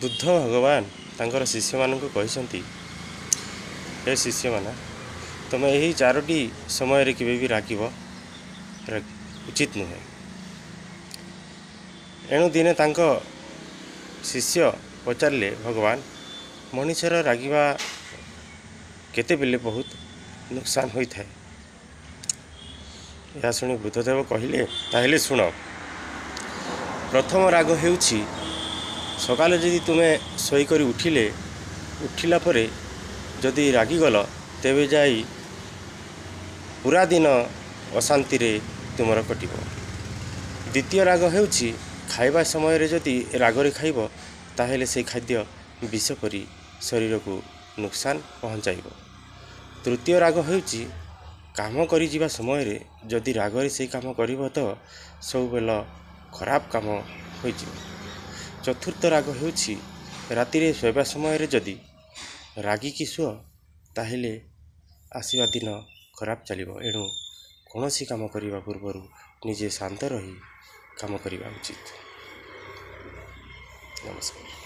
ବୁଦ୍ଧ ଭଗବାନ ତାଙ୍କର ଶିଷ୍ୟମାନଙ୍କୁ କହିଛନ୍ତି, ହେ ଶିଷ୍ୟମାନେ, ତୁମେ ଏହି ଚାରୋଟି ସମୟରେ କେବେ ବି ରାଗିବ ଉଚିତ ନୁହେଁ। ଏଣୁ ଦିନେ ତାଙ୍କ ଶିଷ୍ୟ ପଚାରିଲେ, ଭଗବାନ, ମଣିଷର ରାଗିବା କେତେବେଳେ ବହୁତ ନୁକସାନ ହୋଇଥାଏ? ଏହା ଶୁଣି ବୁଦ୍ଧଦେବ କହିଲେ, ତାହେଲେ ଶୁଣ। ପ୍ରଥମ ରାଗ ହେଉଛି ସକାଳେ ଯଦି ତୁମେ ଶୋଇକରି ଉଠିଲେ, ଉଠିଲା ପରେ ଯଦି ରାଗିଗଲ, ତେବେ ଯାଇ ପୁରା ଦିନ ଅଶାନ୍ତିରେ ତୁମର କଟିବ। ଦ୍ୱିତୀୟ ରାଗ ହେଉଛି ଖାଇବା ସମୟରେ ଯଦି ରାଗରେ ଖାଇବ, ତାହେଲେ ସେଇ ଖାଦ୍ୟ ବିଷ ପରି ଶରୀରକୁ ନୁକସାନ ପହଞ୍ଚାଇବ। ତୃତୀୟ ରାଗ ହେଉଛି କାମ କରିଯିବା ସମୟରେ ଯଦି ରାଗରେ ସେଇ କାମ କରିବ ତ ସବୁବେଳେ ଖରାପ କାମ ହୋଇଯିବ। ଚତୁର୍ଥ ରାଗ ହେଉଛି ରାତିରେ ଶୋଇବା ସମୟରେ ଯଦି ରାଗିକି ଶୁଅ, ତାହେଲେ ଆସିବା ଦିନ ଖରାପ ଚାଲିବ। ଏଣୁ କୌଣସି କାମ କରିବା ପୂର୍ବରୁ ନିଜେ ଶାନ୍ତ ରହି କାମ କରିବା ଉଚିତ। ନମସ୍କାର।